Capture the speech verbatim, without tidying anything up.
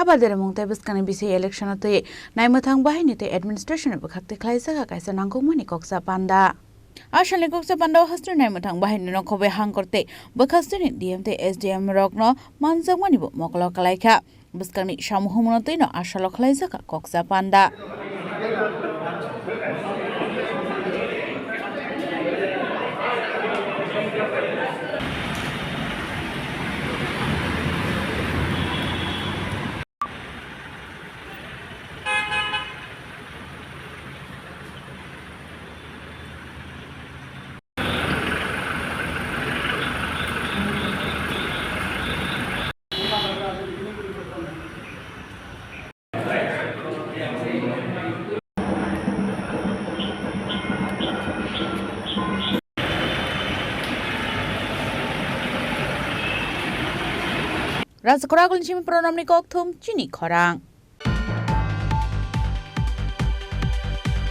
Abo deremung tei bwskangni bising election-o twi naimwthang bahaini tei administration-ni bwkhak twi khlaijak kaisa nangkukmani koksa panda. A salni koksa panda-o hasteni naimwthang bahaini nokhobai hangkor tei bwkhasteni D M tei S D M rokno manjakmanibo mokolo kwlaikha. Bwskangni samuhumno twino a salo khlaijak koksa panda. Rajkora Agulni simi Pranamni kokthum chini khorang.